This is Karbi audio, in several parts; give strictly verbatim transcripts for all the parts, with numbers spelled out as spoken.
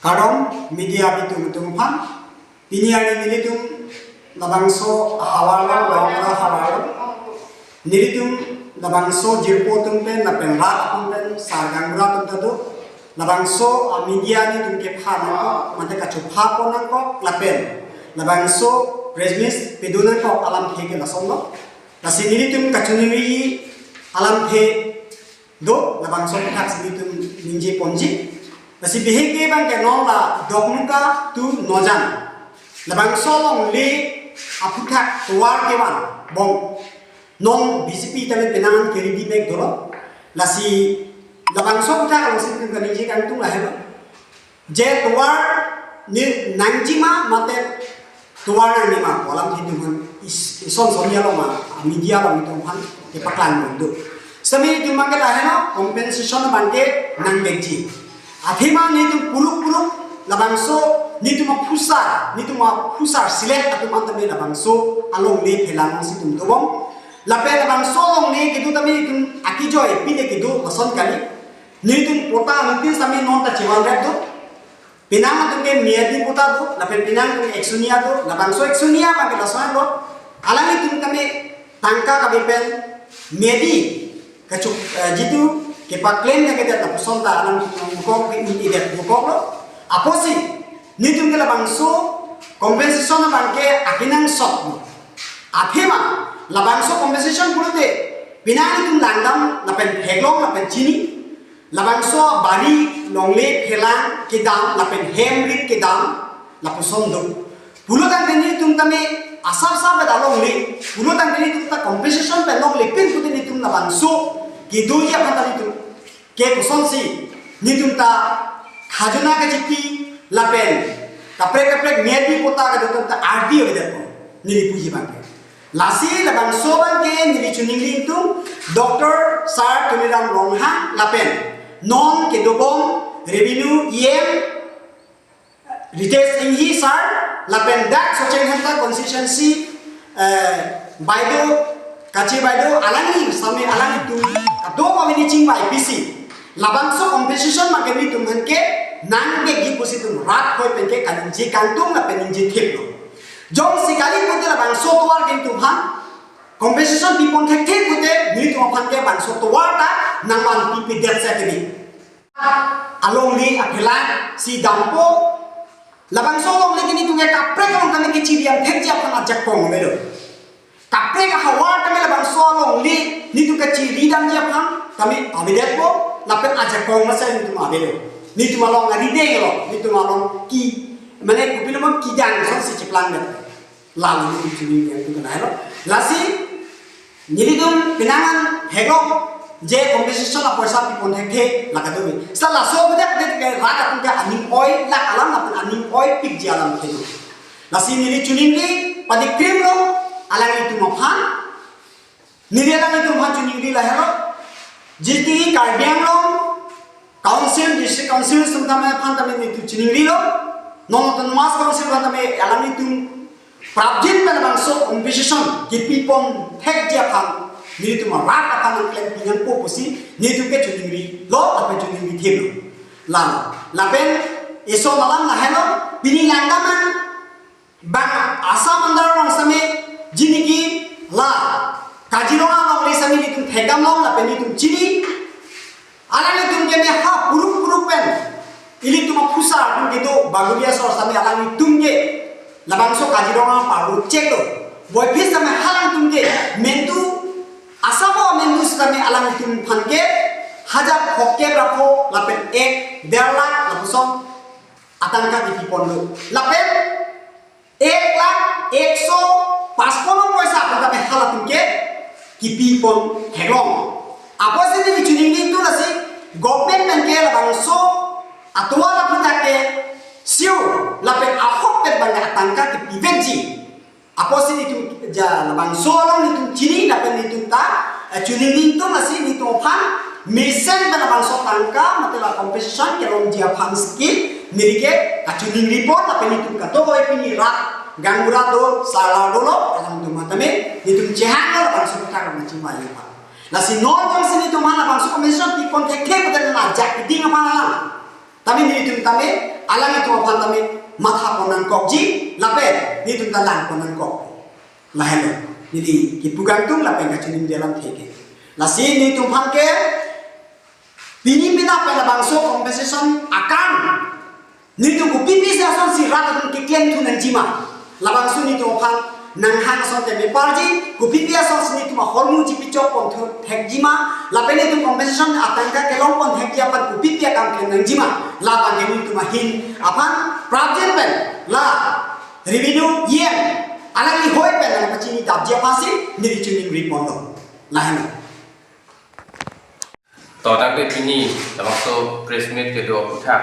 Kardom media abitum atum aphan, pini arni nelitum labangso ahavar along, labangso ahavar along, nelitum labangso jirpo atum pen lapen rat atum pen, sar gaonbura atum ta do, labangso a media nelitum kepha nangkok, mate kachopha pon nangkok, lapen labangso press meet pado nangkok alamthe ke lasonlo. Lasi nelitum kachiningri alamthe do, labangso aputhak si nelitum ningje ponji. Lasi bihek ke abang ke non la Dokmoka to Nojan, labangso alongle aputhak tovar kevan bom. Non B J P tame penang an keri di mek dolo. Lasi labangso aputhak along si nelitum kaningje kangtung lahelo. Je tovar ni nangji ma mate tovar nangne ma pu alamthe nelitum aphan is-, ison son along ma, media along nelitum aphan kepaklang dun do. Sitame nelitum abang ke lahelo, compensation abang ke nangvekji. Athema nelitum puluk puluk labangso nelitum aphusar, nelitum aphusar select atum an tame labangso alongle phelang si nelitum dobom. Lapen labangso alongle kedo tame nelitum akejoi pine kedo lason kali. Nelitum patta nelitum sitame non ta chevan rap do. Penang atum ke miyadi patta do, lapen penang atum ke eksonia do, labangso eksonia abang ke lason lo. Alanglitum tame tangka kave pen miyadi kachuk, eh, jitu kepaklem thekthedet lapuson ta alanglitum bukok ke un-edet bukok lo. Apotsi nelitum ke labangso compensation abang ke akenangsot lo. Athema labangso compensation pulote penang nelitum langdam lapen theklong lapen chini. Labangso bari longle phelang kedam lapen hem rit kedam lapuson do. Pulotangte nelitum tame asap sap beda longle, pulotangte nelitum ta compensation pen longle pin pute nelitum labangso kedoji aphan ta nelitum ke kosonsi nelitum ta khajona kachipi lapen kaprek kaprek miyadi patta kedo atum ta ardi avedet ko neli puji abang ke. Lasi labangso abang ke neli chiningri ingtung, Doctor Sar Tuliram Ronghang lapen non kedobom Revenue E M Ritesh Enghi Sar lapen dak Socheng Dhenta constituency, eh, Baido, Kache Baido, alangli sitame alanglitum kadokave neli chingvai pisi labangso compensation abang ke nelitum aphan ke nangvekji pusi nelitum rat hoi pen ke kaningje kangtung lapen ningje thip lo. Jongsi kali pute labangso tovar ke nelitum aphan compensation pipon thekthe pute nelitum aphan ke bangso tovar ta nangvan pipedet si kebi. Alongle aphelang si dampo, labangso alongle ke nelitum ke kaprek along tame kechiri an thekji aphan ajakong avelo. Kaprek ahavar tame labangso alongle nelitum kachiri damji aphan tame avedetpo, lapen ajakong masa nelitum avelo. Nelitum along arideng lo, nelitum along ke, mane kopilo ma kedang asonsi cheplang det. Lalu nelitum chini yang itu kenai lo. Lasi nelitum penang an theklong je compensation apoisa pipon thekthe la kadokave. Seta laso bedak det ke rat atum ke aning oi lak alam lapen aning oi pikji alam ke do. Lasi neli chiningri padikrim lo alanglitum aphan. Neli alanglitum aphan chiningri lahelo. Jiti Karbi Anglong Council, District Council atum tame aphan tame nelitum chiningri lo. Non Autonomous Council aphan tame alanglitum prapjin pen labangso compensation kepipon thekji aphan nelitum arat aphan nangklem pinangpo pusi nelitum ke chiningri lo lapen chiningri thip lo. Lapen, lapen ison alam lahelo, pini langdam an bang Assam under along sitame jiniki la Kaziranga alongle sitame nelitum thekdam long lapen nelitum chini. Alanglitum ke ne ha puruk puruk pen ilitum aphusar atum kedo Bagulia sor sitame alanglitum ke labangso Kaziranga parlo chek lo. Boiphit sitame halangtum ke mendu asabo mendu sitame alanglitum aphan ke hajar phongkep ra pho lapen ek der lakh lapuson atangka kepipon lo. Lapen ek lakh ekso paspon poisa pu tame halatum ke kepipon theklong. Apotsi neli chiningri ingtung lasi government pen ke labangso atovar aputhak ke sure lapen ahokpet abang atangka kepivekji. Apotsi nelitum ja labangso along nelitum chini lapen nelitum ta, eh, chiningri ingtung lasi nelitum aphan mesen pen labangso tangka mate la compensation kelongji aphan ski neli ke kachiningri pon lapen nelitum kadokave pini rat gaonbura do, sar dolo, alangtum tame nelitum chehang lo labangso aputhak nangchingvai aphan. Lasi non jongsi nelitum aphan labangso compensation pipon thekthe pute nang ajak keding aphan alam tame nelitum tame Alanglitum aphan tame matha pon nangkokji, lapen netum ta lang pon nangkok. Lahenlo neli kipu kangtung lapen kachiningri alam theke. Lasi netum aphan ke pini penap pen labangso compensation akam netum kopi pi asonsi rat atum keklem thu nangjima, labangso netum aphan nanghang ason tame parji, kopi pi asonsi netum ahormu chipichok pon thu thekjima, lapen netum compensation atangka kelong pon thekji aphan kopi pi akam klem nangjima, labang ke netum ahin aphan prapjin pen la revenue E M alangli hoi pen nangpachini dapji aphansi neli chiningri ponlo. Lahenlo. To tangte pini labangso press meet kedo aphuthak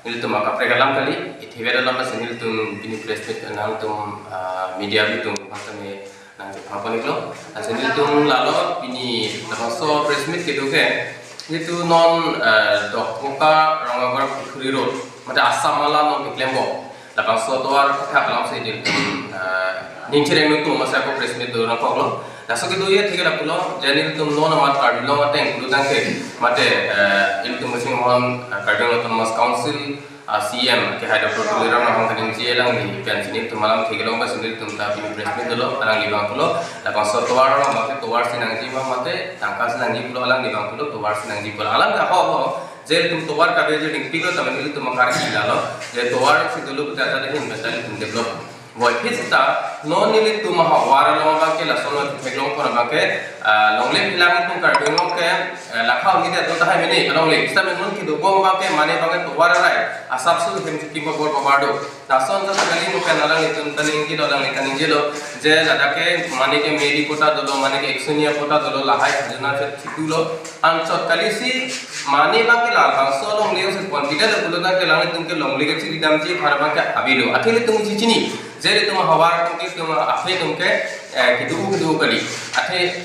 nelitum akaprek alam kali, ithivet alam si nelitum pini press meet nangtum, ah, media atum aphan tame nangchepha pon-iklo. Ansi nelitum lalo pini labangso press meet kedo ke, nelitum non, ah, Dokmoka Rongagora Pukhuri Road, mate Assam Mala non keklembom labangso atovar aphuthak alam si nelitum, ah, ning chereng nelitum masa ko press meet do nangkoklo. Laso kedo ye theke lapulo, je nelitum non amat Karbi Anglong ateng pulo tangte, mate, ah, ilitum kachinghon, ah, Karbi Anglong Autonomous Council, ah, C E M kehai Doctor Tuliram Ronghang kaningje alangli pensi nelitum alam theklong pensi nelitum ta pini press meet dolo, alangli abang pulo, labangso atovar abang ke tovar si nangji ma mate tangka si nangji pulo, alangli abang pulo tovar si nangji pulo. Alam ke ho ho, je ilitum tovar kabe je ning pilo, tapi nelitum akar si lalo, je tovar si dolo puta ada hin betul ilitum develop. Boy, phit seta, non nelitum ahavar along abang ke lason lo theklong pon abang ke, ah, longle phelang itum Karbi Anglong ke, eh, lakha hini de atum tahai mene, alongle. Seta menun kedobom abang ke mane abang ke tovar arai asap su hem chukim babor babar do. Lason ta kali mo pen alanglitum ta ningjelo, alangli ta ningjelo, je ladak ke mane ke Meri patta dolo, mane ke Eksonia patta dolo, lahai khajana che chitulo. Anchot kali si mane abang ke labangso longle si pon pidetlo pulo tangte alanglitum ke longle ke chiridamji aphan abang ke avelo. Athe ilitum chichini. Je ilitum ahavar atum ke, itum aphi atum ke, eh, kedo kedo kali. Athe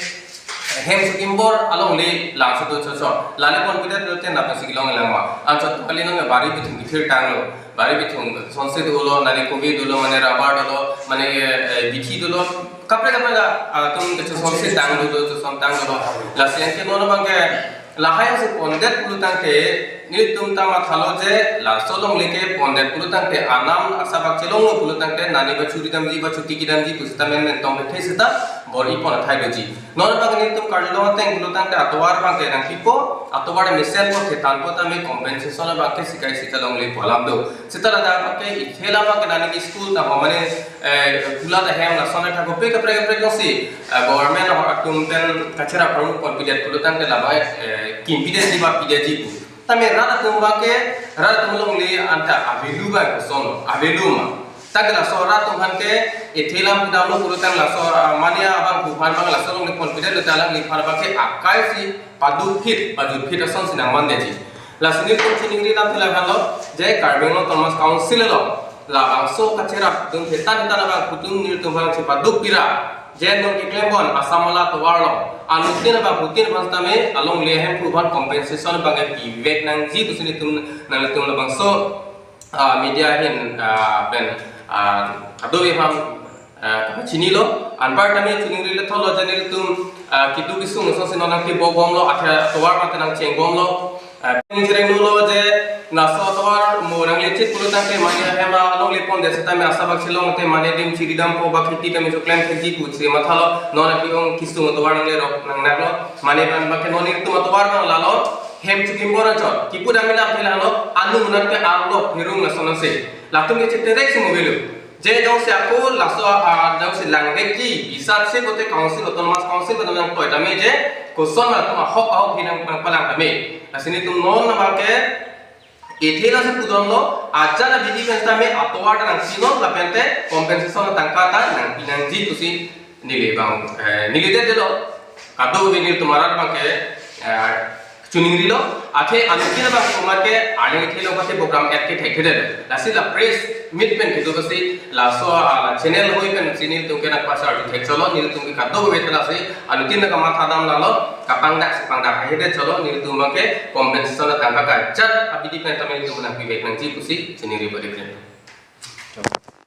hem chukim bor alongle langso do chocho. Lale pon pidetlo te napa si kelong langma. Anchot kali non bari bithung bithir tanglo. Bari bithung sonse dolo, nane kobi dolo, mane rubber dolo, mane, eh, bithi dolo. Kaprek kaprek atum ke chosonse tang dolo, choson tang dolo. Lasi anke non abang ke lahai si pondet pulo tangte, nelitum ta mathalo je laso longle ke pondet pulo tangte, anam asap bak chelonglo pulo tangte, nane ba churi damji ba chuti kedamji pu seta men men tong the seta bor-i pon athai doji. Non abang nelitum Karbi Anglong ateng pulo tangte atovar abang ke nangpipo, atovar mesen po, thetan po tame compensation abang ke sikai sita longle pu alam do. Seta ladak abang ke ithela abang ke nane ke school ta ho mane, eh, kulat ahem lason ta kopi kaprek kaprek si, eh, government ahok atum pen kacherap armu pon pidet pulo tangte labang, eh, kim pidetji ba pidetji pu. Tame rat atum abang ke, rat atum longle anta avelo ba koson, avelo ma. Tangte laso rat atum aphan ke, ithela kedamlo pulo tang laso, ah, mane abang pu aphan abang laso longle pon pidetlo ta alangliphan abang ke akai si paduk phit, paduk phit ason si nangman detji. Lasi nelitum chiningri dam thela aphanlo, je Karbi Anglong Autonomous Council along labangso kacherap dun thetan thetan abang kutum nelitum aphan chepaduk pira. Je non keklembom Assam Mala atovar along, anuttin abang hutin aphan tame alongle ahemphu aphan compensation abang ke pivek nangji pusi nelitum, nanglitum labangso, ah, media ahin, ah, pen, ah, kadokave aphan, ah, chinilo. Anpar tame chiningri le tholo je nelitum, ah, keduk kesung asonsi non nangpibomlo, athe atovar mate nangchengbomlo. Ah, ning chereng dolo je laso atovar mo nanglechit pulo tangte mane ahem alongle pondet seta me asap bak chelong te mane adim chiridam po ba kheti tame choklem thekji pu si mathalo, non api ong kesung atovar nangle rok nangnaklo, mane abang abang ke non nelitum atovar abang lalo, hem chukim bor anchot, kipu dam me dam thela lo, anu munan ke arlo hirung lason ase. Latum ke cheterek si mo avelo. Je jongsi ako laso, ah, jongsi langvekji, bisat se bote council, autonomous council bote nangtoi tame je, koson latum ahok ahok hinang palang tame. Lasi nelitum non abang ke, ithela si pudamlo, ajat abidi pen tame atovar ta nangpinon, lapen te compensation tangka ta nangpi nangji pusi neli abang, eh, neli detdetlo, kadokave nelitum arat abang ke, eh, chiningrilo, athe anuttin abang komat ke, arni ithelo kate program et ke thekthedet. Lasi la press meet pen kedo basi, laso, ah, la channel hoi pen si nelitum ke nangpachar du thek cholo, nelitum ke kadokave ta lasi, anuttin nangkamatha dam lalo, kapangdak si pangdak ahedet cholo, nelitum abang ke compensation tangka kajat abidi pen tame nelitum nangpivek nangji pusi chiningri badi kren.